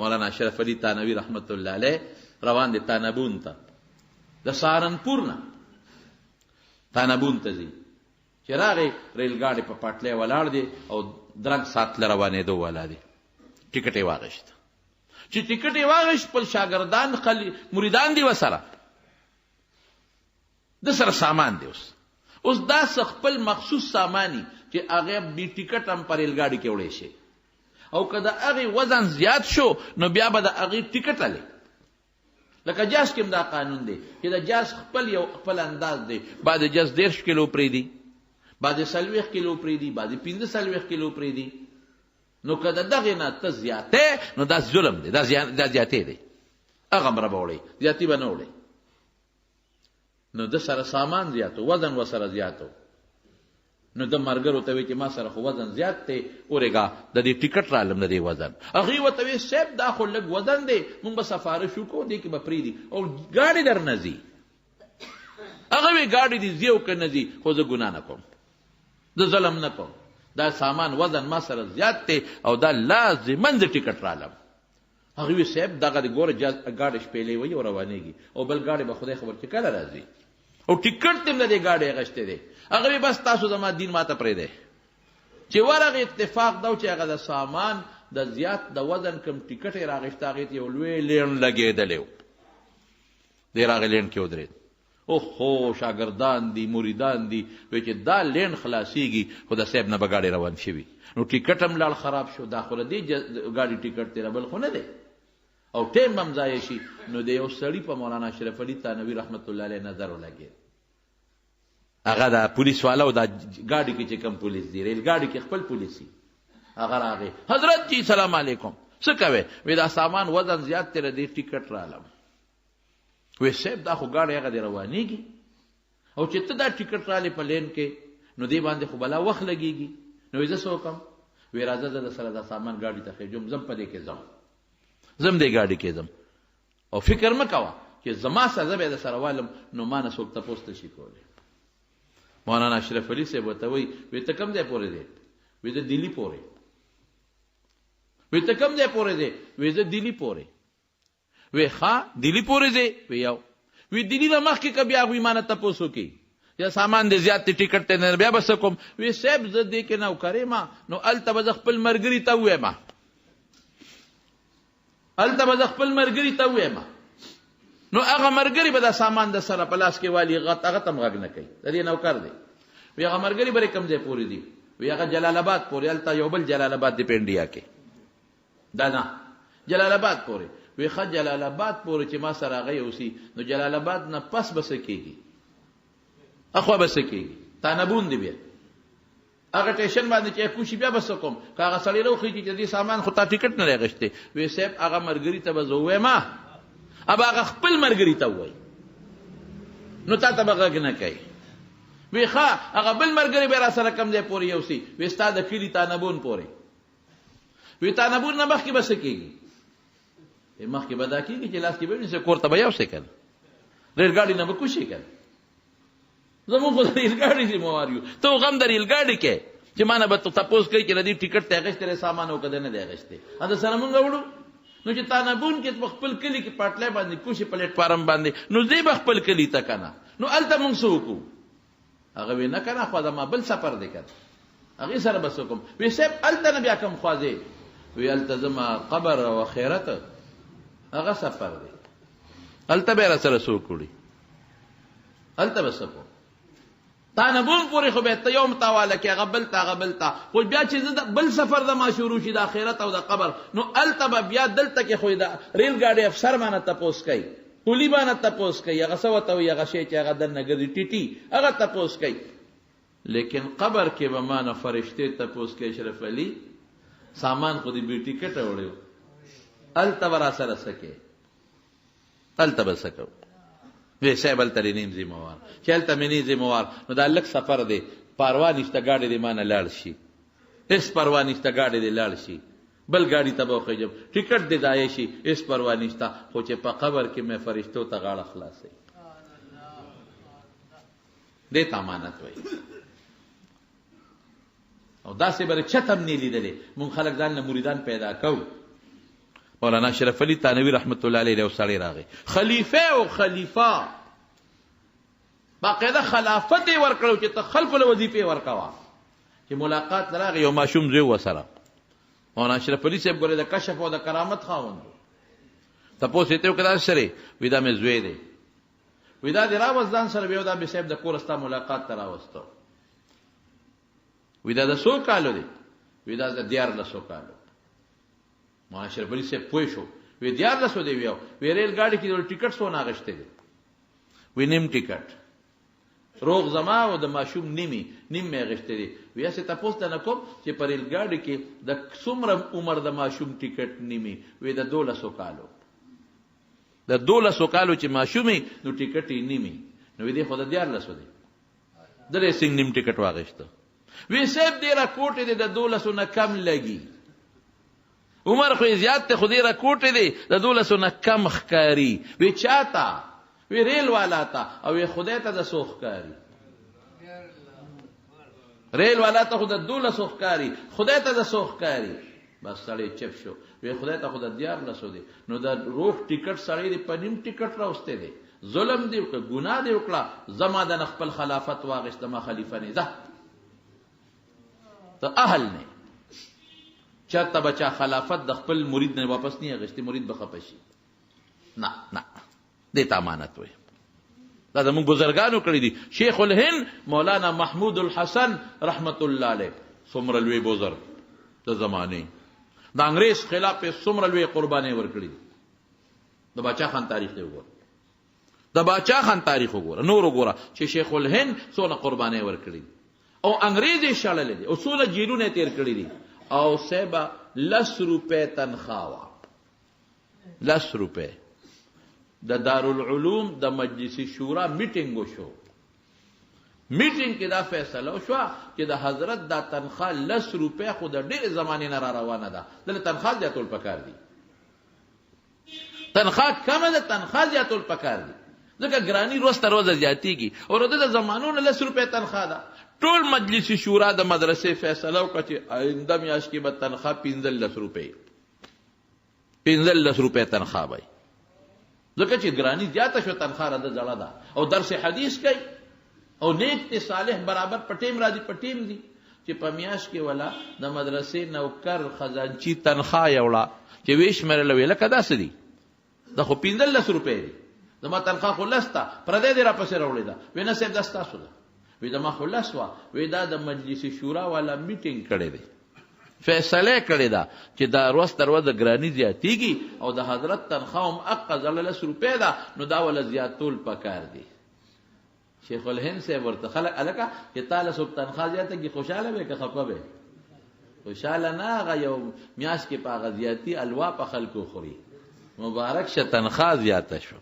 مولانا اشرف علي تانوي رحمت الله علیه روان دی تانبون ته، د سهارنپور نه تانبون ته ځي. چې راغی ریل ګاډی په پټلۍ ولاړ دی او درنګ ساعت له روانېدو والا دی. ټیکټ یې واخیست. چې ټیکټ یې واخیست، خپل شاګردان خلی مریدان دي ورسره، د سره سامان دی. اوس اوس دا څه خپل مخصوص سامانی چې هغه بې ټیکټ هم په ریل ګاډي کې وړی شي، او که د هغې وزن زیات شو نو بیا به د هغې ټیکټ الې. لکه جاز کې هم دا قانون دی چې د جاز خپل یو خپل انداز دی، بعضې جاز 30 کیلو پرېږدي، بعضې 40 کیلو پرېږدي، بعضې 45 کیلو پرېږدي. نو که د دغې نه ته زیاتې نو دا ظلم دی، دا زیاتې دی، هغه مره به وړې، زیاتي به نه وړې. نو د سره سامان زیاتو، وزن وسره زیاتو. نو د مرګرو ته وی چې ما سره خو وزن زیات دی، اورېږه د دې ټیکټ رالم د دې وزن. هغوی ورته وی صاحب دا خو لږ وزن دی، موږ به سفارش وکړو، دې کې به پرېږدي او ګاډی در نه ځي. هغه وی ګاډی دې ځي او که نه ځي، خو زه ګناه نه کوم، زه ظلم نه کوم، دا سامان وزن ما سره زیات دی او دا لازما زه ټیکټ رالم. هغه وی صاحب دغه د ګوره ګاډی شپېلې وي او روانېږي، او بل ګاډی به خدای خبر چې کله راځي، او ټیکټ دې هم د دې ګاډی اخیستی دی. هغه وی بس تاسو زما دین ماته پرېږدئ. چې ورغی اتفاق دا و چې هغه د سامان د زیات د وزن کوم ټیکټ یې راغیسته، هغې ته یو لوی لېڼ لګېدلی و. دی راغی لېڼ کې ودرېد. اوهو شاګردان دي، مریدان دي، وی چې دا لین خلاصیږي خو د صاحب نه به ګاډی روان شوي. نو ټیکټ هم لاړ خراب شو، دا خو د دې ګاډي ټیکټ دی، بل خو نه دی، او ټایم به هم ضایع شي. نو د یو سړي په مولانا اشرف علي تانوي رحمت الله علیه نظر ولګېد. هغه دا پولیس والا او دا ګاډي کې چې کوم پولیس دی، ریل ګاډي کې خپل پولیس دی، هغه راغی، حضرت جی سلام علیکم، څه کوې؟ وی دا سامان وزن زیات دی، د دې ټیکټ رالم. وی صاحب دا خو ګاډی هغه دی روانېږي، او چې ته دا ټیکټ رالې په لین کې نو دې باندې خو بلا وخت لګېږي. نو وی زه څه وکړم؟ وی راځه زه در سره دا سامان ګاډي ته خېژوم، ځم په دې کې ځم، ځم دې ګاډي کې ځم، او فکر مه کوه چې زما سره زه به یې در سره والم، نو ما نه څوک تپوس نه شي کولی. مولانا اشرف علي صاحب ورته وایي، وی ته کوم ځای پورې دی؟ وی زه دلي پورې. وی ته کوم ځای پورې دی؟ وی زه دلي پورې. وی ښه دلی پورې ځې؟ وی یو. وی دلی نه مخکې که بیا هغوی مانه تپوس وکړي یا سامان دې زیات دی ټیکټ ته نه، بیا به څه کوم؟ وی صاحب زه دې کې نوکر یم، نو هلته به زه خپل ملګري ته ووایم، هلته به زه خپل ملګري ته ووایم، نو هغه ملګري به دا سامان د سره په لاس کې والي، هغه ته هم غږ نه کوي، د دې نوکر دی. وی هغه ملګري به کوم ځای پورې دي؟ وی هغه جلال آباد پورې، هلته یو بل جلال آباد دی په انډیا کې، دا نه جلال آباد پورې. وی ښه جلال آباد پورې چې ما سره هغه یوسي، نو جلال آباد نه پس به څه کېږي؟ اخوا به څه کېږي؟ تانبون دی بیا هغه ټیشن باندې چې کوشي بیا به څه کوم؟ که هغه سړی راوخېږي چې دې سامان خو تا ټیکټ نه دی اخیستی، وی صاحب هغه ملګري ته به زه ووایم، ابه هغه خپل ملګري ته ووایي، نو تا ته به غږ نه کوي. وی ښه هغه بل ملګری به را سره کوم ځای پورې یوسي؟ وی ستا د کلي تانبون پورې. وی تانبون نه مخکې به څه کېږي؟ مخکې به دا کېږي چې لاس کې به ونیسې، کور ته به یوسې که نه، ریل ګاډي نه به کوشې که نه. زموږ خو د ریل ګاډي ذمهوار یو، ته غم د ریل ګاډي کې چې ما نه به تپوس کوي چې د دې ټیکټ ته اخیستی دی سامان او که دی نه دی اخیستی، د سره مونږ وړو. نو چې تانبون کې په خپل کلي کې پټلۍ باندې کوشې پلیټفارم باندې، نو ځې به خپل کلي ته که نه، نو هلته مونږ څه وکړو؟ هغه وی نه که نه، خو زما بل سفر دی که نه، هغې سره به څه کوم؟ وی صاحب هلته نه بیا کوم خوا ځې؟ وی هلته زما قبر او آخرت هغه سفر دی، هلته به یې راسره څوک وړي، هلته به څه کوم؟ تا نه بوم پورې خو به ته یو متواله کې هغه بل ته، هغه بل ته، خو بیا چې زه بل سفر زما شروع شي د آخرت او د قبر، نو هلته به بیا دلته کې خو د ریل ګاډي افسر مانه تپوس کوي، پولی باندې تپوس کوي، هغه څه ورته وایي، هغه شی چې هغه دننه ګرځي ټیټي هغه تپوس کوي. لیکن قبر کې به ما نه فرشتې تپوس کوي، اشرف علي سامان خو دې بې ټیکټه وړی و، هلته به راسره څه کوې، هلته به څه کوو؟ وی صاحب هلته دې نه یم ذمهوار، چې هلته مې نه یې ذمهوار نو دا لږ سفر دی، پروا نشته ګاډی دې ما نه لاړ شي، هېڅ پروا نشته ګاډی دې لاړ شي، بل ګاډي ته به وخېژم، ټیکټ دې ضایع شي، هېڅ پروا نشته، خو چې په قبر کې مې فرشتو ته غاړه خلاصوي، دې ته امانت وایي. او داسې به چت هم نه لیدلې. مونږ خلک ځان له مریدان پیدا کوو، مولانا اشرف علي تانوي رحمت الله علیه یو سړی راغی، خلیفه او خلیفه باقاعده خلافت یې ورکړو چې ته خلکو له وظیفې ورکوه. چې ملاقات راغی یو ماشوم زوی وسره، مولانا اشرف علي صاحب ګوره د کشف او د کرامت خاوند، تپوس یې ترې وکړ داسې سړی، وي دا مې زوی دی، وي دا دې راوست ځان سره، بیا دا مې صاحب د کوره ستا ملاقات ته راوستو، وي دا د څو کالو دی، وي دا د 13 کالو. مولانا اشرف علي صاحب پوه شو، وي 13 دی، ویو وی ریل ګاډي کې د ټیکټ څونه اخیستی دی، وي نیم ټیکټ روغ زما او د ماشوم نیمې نیم مې اخیستی دی. وي هسې تپوس ته نه کوم چې په ریل ګاډي کې د څومره عمر د ماشوم ټیکټ نیمې، وي د 12 کالو، د 12 کالو چې ماشومې نو ټیکټ یې نیمې، نو وي دی خو د 13 دی، درې څنګه نیم ټیکټ واخیسته. وی صاحب دې راکوټې دی د 12 نه کم لګي، عمر خو یې زیات دی خو دې راکوټې دی د 12 نه کم ښکاري. وی چا ته؟ وی ریل والا ته. او وی خدای ته د څو ښکاري؟ ریل والا ته خو د 12 ښکاري، خدای ته د څو ښکاري؟ بس سړی چپ شو. وی خدای ته خو د 13 دی، نو د روغ ټیکټ سړی دی په نیم ټیکټ راوستی دی، ظلم دی وکړه، ګناه دی وکړه، زما د خپل خلافت واغېسته، ما خلیفه نه ده، ته اهل نه، چرته به چا خلافت د خپل مرید نه واپس نه اخیستی، مرید به خفه شي. نه نه، دې ته امانت وایي. دا زموږ بزرګانو کړی دي. شیخ الهند مولانا محمود الحسن رحمت الله علیه څومره لوی بزرګ د زمانې، د انګریز خلاف یې څومره لوی قربانۍ ورکړي دي. د باچا خان تاریخ دی وګوره، د باچا خان تاریخ وګوره، نور وګوره چې شیخ الهند څونه قربانۍ ورکړي دي او انګریز یې شړلی دی او څونه جیلونه یې تېر کړي دي. او صاحبه 10 روپۍ تنخوا وه، 10 روپۍ. د دارالعلوم د مجلس شورا میټینګ وشو، میټینګ کې دا فیصله وشوه چې د حضرت دا تنخوا 10 روپۍ خو د ډېرې زمانې نه را روانه ده، دلته تنخوا زیاتول پکار دي، تنخوا کمه ده، تنخوا زیاتول پکار دي، ځکه ګراني ورځ تر ورځه زیاتېږي او د ده د زمانو نه 10 روپۍ تنخوا ده. ټول مجلس شورا د مدرسې فیصله وکړه چې آینده میاشت کې به تنخوا 15 روپۍ، 15 روپۍ تنخوا به وي، ځکه چې ګراني زیاته شوه، تنخوا را ده زړه ده. او درس حدیث کوي او نیک ته صالح برابر په ټیم راځي، په ټیم دي چې په میاشت کې ولا د مدرسې نوکر خزانچي تنخوا یې وړه چې ویې شمېرله، ویې لکه داسې دي، دا خو 15 روپۍ دي، زما تنخوا خو 10 ده، پردی دې راپسې راوړې ده. وی نه صاحب دا ستاسو ده. وی زما خو 10 وه. وی دا د مجلس شورا والا میټینګ کړی دی، فیصله کړې ده چې دا ورځ تر ورځه ګراني زیاتېږي او د حضرت تنخوا هم اقه زړه 10 روپۍ ده، نو دا وله زیاتول پکار دي. شیخ الهند صاحب ورته خلک هلکه چې تا له څوک تنخوا زیاته کړي خوشحاله به که خفه به؟ خوشحاله نه، هغه یو میاشت کې په هغه زیاتي الوا په خلکو خوري. مبارک شه تنخوا زیاته شو،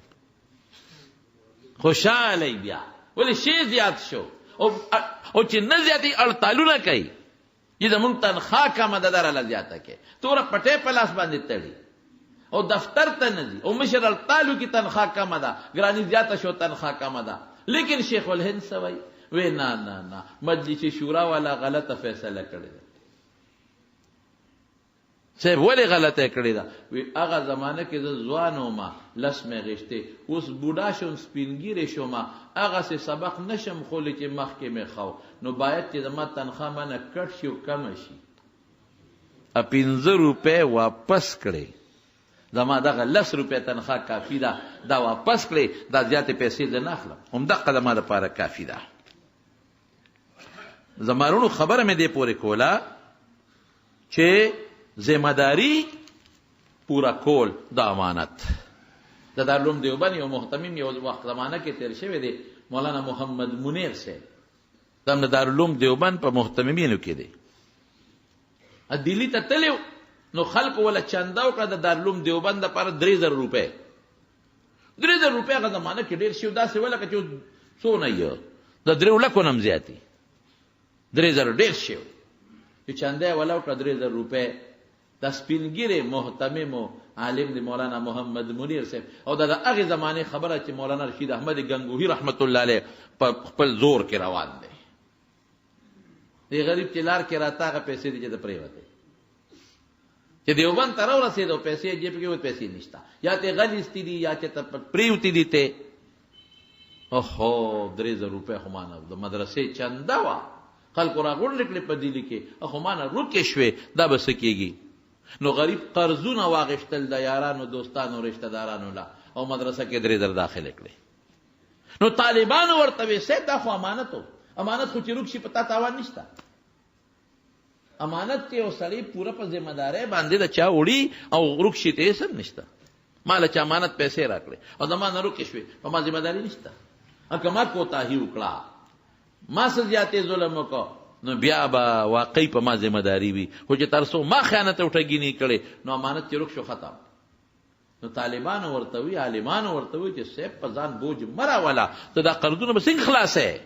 خوشحاله یې بیا، ولې شی زیات شو. او چې نه زیاتوي اړتالونه کوي چې زموږ تنخوا کمه ده، دا راله زیاته کړي، توره پټۍ په لاس باندې تړي او دفتر ته نه ځي، او مشر اړتالو کې تنخوا کمه ده، ګراني زیاته شو، تنخوا کمه ده. لیکن شیخ الهند څه وایي؟ وی نه نه نه، مجلس شورا والا غلطه فیصله کړې ده. صاحب ولې غلطه کړې ده؟ وی هغه زمانه کې زه ځوان وم، 10 مې اخیستې، اوس بوډا شوم، سپین ږیری شوم، هغسې سبق نشم ښولی چې مخکې مې ښو، نو باید چې زما تنخوا ما نه کټ شي او کمه شي. 5 روپۍ واپس کړې، زما دغه 10 روپۍ تنخوا کافي ده، دا واپس کړې، دا زیاتې پیسې زه نه اخلم، همدقه زما دپاره کافي ده. زما وروڼو خبره مې دې پورې کوله چې ذمہ داری پورا کول د امانت. د دارالعلوم دیوبند یو مهتمم یو وخت زمانه کې تیر شوی دی، مولانا محمد منیر صاحب، دا هم د دارالعلوم دیوبند په مهتممینو کې دی. دلی ته تللی نو خلکو وله چنده وکړه د دارالعلوم دیوبند دپاره 3000 روپۍ. 3000 روپۍ هغه زمانه کې ډېر شی و، داسې وه لکه چې څونه یې د 3 لکو نه هم زیاتې، 3000 ډېر شی و. چې چنده یې وله وکړه 3000 روپۍ. دا سپین ږیری مهتمم و عالم دی مولانا محمد منیر صاحب، او دا د هغې زمانې خبره چې مولانا رشید احمد ګنګوهي رحمت الله علیه په خپل زور کې روان دی. دی غریب چې لار کې راته هغه پیسې دي چې د پرېوتې. چې دیوبند ته راورسېد او پیسې یې جیب کې وې، پیسې نشته، یا ته غل ایستي دي یا چې ته پرېوتي دي ته. اوهو، 3000 روپۍ خو ما نه د مدرسې چنده وه، خلکو راغونډې کړې په دلي کې، خو ما نه روکې شوې، دا به څه کېږي؟ نو غریب قرضونه واغشتل د یارانو، دوستانو، رشته دارانو له، او مدرسه کې 3000 داخلې کړې. نو طالبانو ورته وی، صاحب دا خو امانت و، امانت خو چې روک شي په تا تاوان نشته. امانت چې یو سړی پوره په ذمه دارۍ باندې د چا وړي او ورک شي ته یې سم نشته. ما له چا امانت پیسې راکړې او زما نه روکې شوې، په ما ذمه داري نشته. که ما کوتاهي وکړه، ما څه زیاتې ظلم وکړ، نو بیا به واقعي په ما ذمه داري وي. خو چې تر څو ما خیانت او ټګي نه کړې، نو امانت چې روک شو ختم. نو طالبانو ورته وی، عالمانو ورته وی چې صاحب په ځان بوج مه راوله، ته دا قرضونه به څنګه خلاصې؟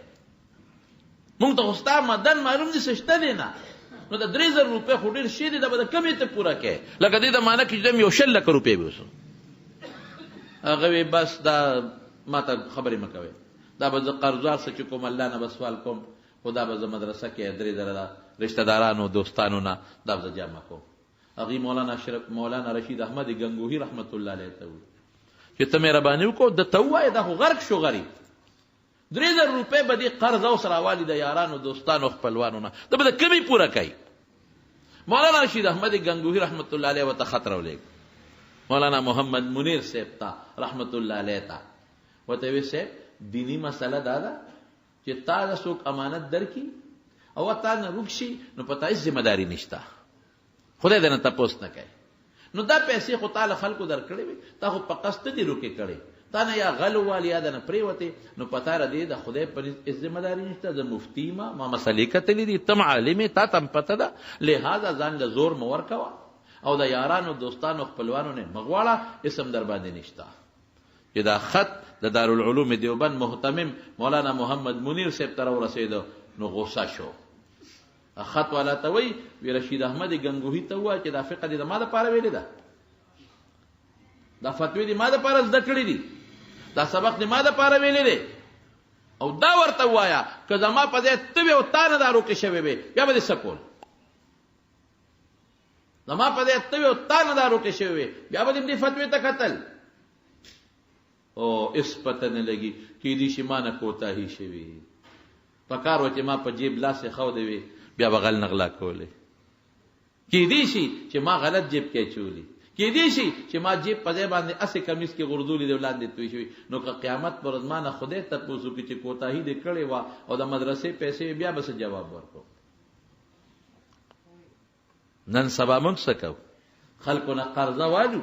مونږ ته خو ستا مدن معلوم دي، څه شته دی نه. نو د 3000 روپۍ خو ډېر شی دی، دا به د کمې ته پوره کړې. لکه دې زمانه کې چې یو 20 لکه روپۍ به اوسو. هغه وی بس دا ما ته خبرې مه کوئ، دا به زه قرضدار څه چې کوم الله نه به سوال کوم، خو دا به زه مدرسه کې 3000 د رشته دارانو دوستانو نه دا به زه جمع کوم. هغوی مولانا رشید احمد ګنګوهي رحمت الله علیه ته وویل چې ته مهرباني وکړه ده ته ووایه، دا خو غرق شو غریب، 3000 روپۍ به دې قرض اوس راوالي د یارانو دوستانو خپلوانو نه، ته به د کمې پوره کوي. مولانا رشید احمد ګنګوهي رحمت الله علیه ورته خط راولېږ، مولانا محمد منیر صاحب ته رحمت الله علیه ته ورته ویې صاحب دیني مسله دا ده چې تا له څوک امانت درکړي او تا نه روک شي، نو په تا هېڅ ذمه داري نشته، خدای دې نه تپوس نه کوي. نو دا پیسې خو تا له خلکو درکړې وې، تا خو په قصد دي روکې کړې، تا نه یا غل ووالي یا د نه پرېوتې، نو په تا دې د خدای په نزد هېڅ ذمه داري نشته. زه مفتي ما، ما مسلې کتلې دي، ته عالم یې، تا ته هم پته ده، لهذا ځان له زور مه ورکوه او د یارانو دوستانو خپلوانو نه مه غواړه، هېڅ هم در باندې نشته. چې دا خط د دارالعلوم دیوبند مهتمم مولانا محمد منیر صاحب ته راورسېده، نو غوسه شو. خط والا ته وایي، وی رشید احمد ګنګوهي ته ووایه چې دا فقه دې د ما دپاره ویلې ده، دا فتوې دې ما دپاره زده کړې دي، دا سبق دې ما دپاره ویلې دی، او دا ورته ووایه که زما په ځای ته وې او تا نه دا روکې شوې وې، بیا به دې څه کول؟ زما په ځای ته وې او تا نه دا روکې شوې وې، بیا به دې دې فتوې ته کتل. او هېڅ پته نه لګي، کېدی شي ما نه کوتاهي شوې، په کار وه چې ما په جیب لاس ایښودی وي، بیا به غل نه غلا کولې. کېدی شي چې ما غلط جیب کې اچولي، کېدی شي چې ما جیب په ځای باندې هسې کمیس کې غورځولي دی او لاندې توی شوي. نو که قیامت پر ورځ ما نه خدای تپوس وکړي چې کوتاهي دې کړې وه او د مدرسې پیسې، بیا به څه جواب ورکوم؟ نن سبا موږ څه کوو؟ خلکو نه قرضه والو،